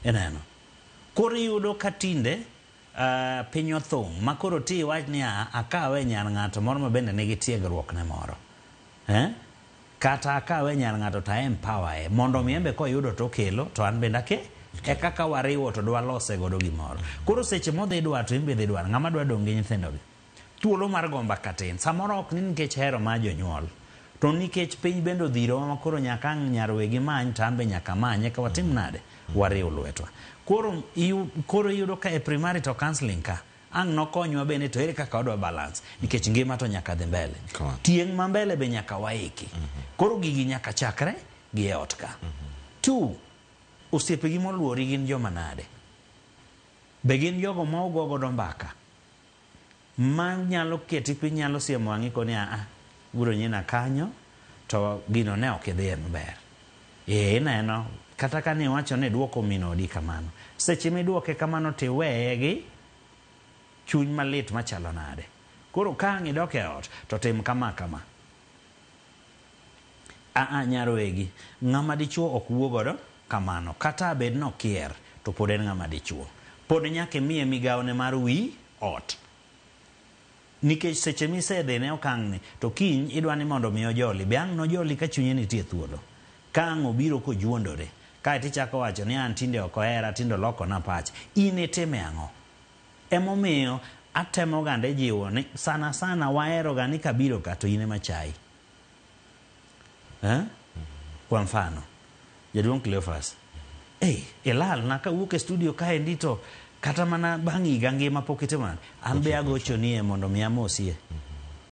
Ineno? Koro iyudo ka tinde piny othung' ma koro ti iwach ni akawe nyar ng'ato moro ma bende nigi tiegruok ne moro. Eh? Kata akawe nyar ng'ato to a empower e mondo mi embe koyudo to okelo to an bende ake e kaka wariwo to dwalose godo gimoro. Koro seche modhi dwar to in be idhi dwar. Ng'ama dwa dong' gi nyithindo gi? Thuolo mar go mbaka tin. Samoro ok ni nikech hero mar jonyuol, to nikech piny bende odhirowa ma koro nyaka ang' nyar wegi many to an be nyaka amany eka watim nade? Wariw lwetwa. Koro, koro iyudo ka e premarital counseling ka, ang' nokonywa bende to ere kaka wadwa balance nikech ngima to nyaka dhi mbele. Tieng' ma mbele be nyaka waiki. Koro gigi nyaka chakre gi e ot ka. Two, osiepegi moluori gin joma nade? Be gin jogo ma ugo godo mbaka? Ma nyalo keti piny nyalo siemo wang'i koni a buro nyina kanyo to gino ne ok idhiye maber. Ee ineno kata ka niwacho ni iduoko min odi kamano. Seche miduoke kamano to iweye gi chuny malit machalo nade. Koro ka ang' idok e ot to tim kama kama. Aa nyar wegi, ng'ama dichuo ok wuo godo kamano. Kata bed ni okier to pod en ng'ama dichuo. Pod nyaka imiye migawone mar wi ot. Nikech seche misedhine e okang'ni to kiny idwa ni mondo mi ojoli. Be ang' nojoli ka chunye nitie thuolo? Ka ang' obiro kojuondore, kaeto ichako wacho ni an tinde ok ohera, tinde olokona pache. In itime ang'o? Emomiyo atemo gande jiwo ni sana sana wahero ga ni kabiro ka to in ema chayi. Eh? Kwa mfano, jaduong' Cleophas, hey, ilal na kawuok e studio kaendi to kata mana bang' higa ngima pok itimo nade? An be agochonie mondo mi amosie.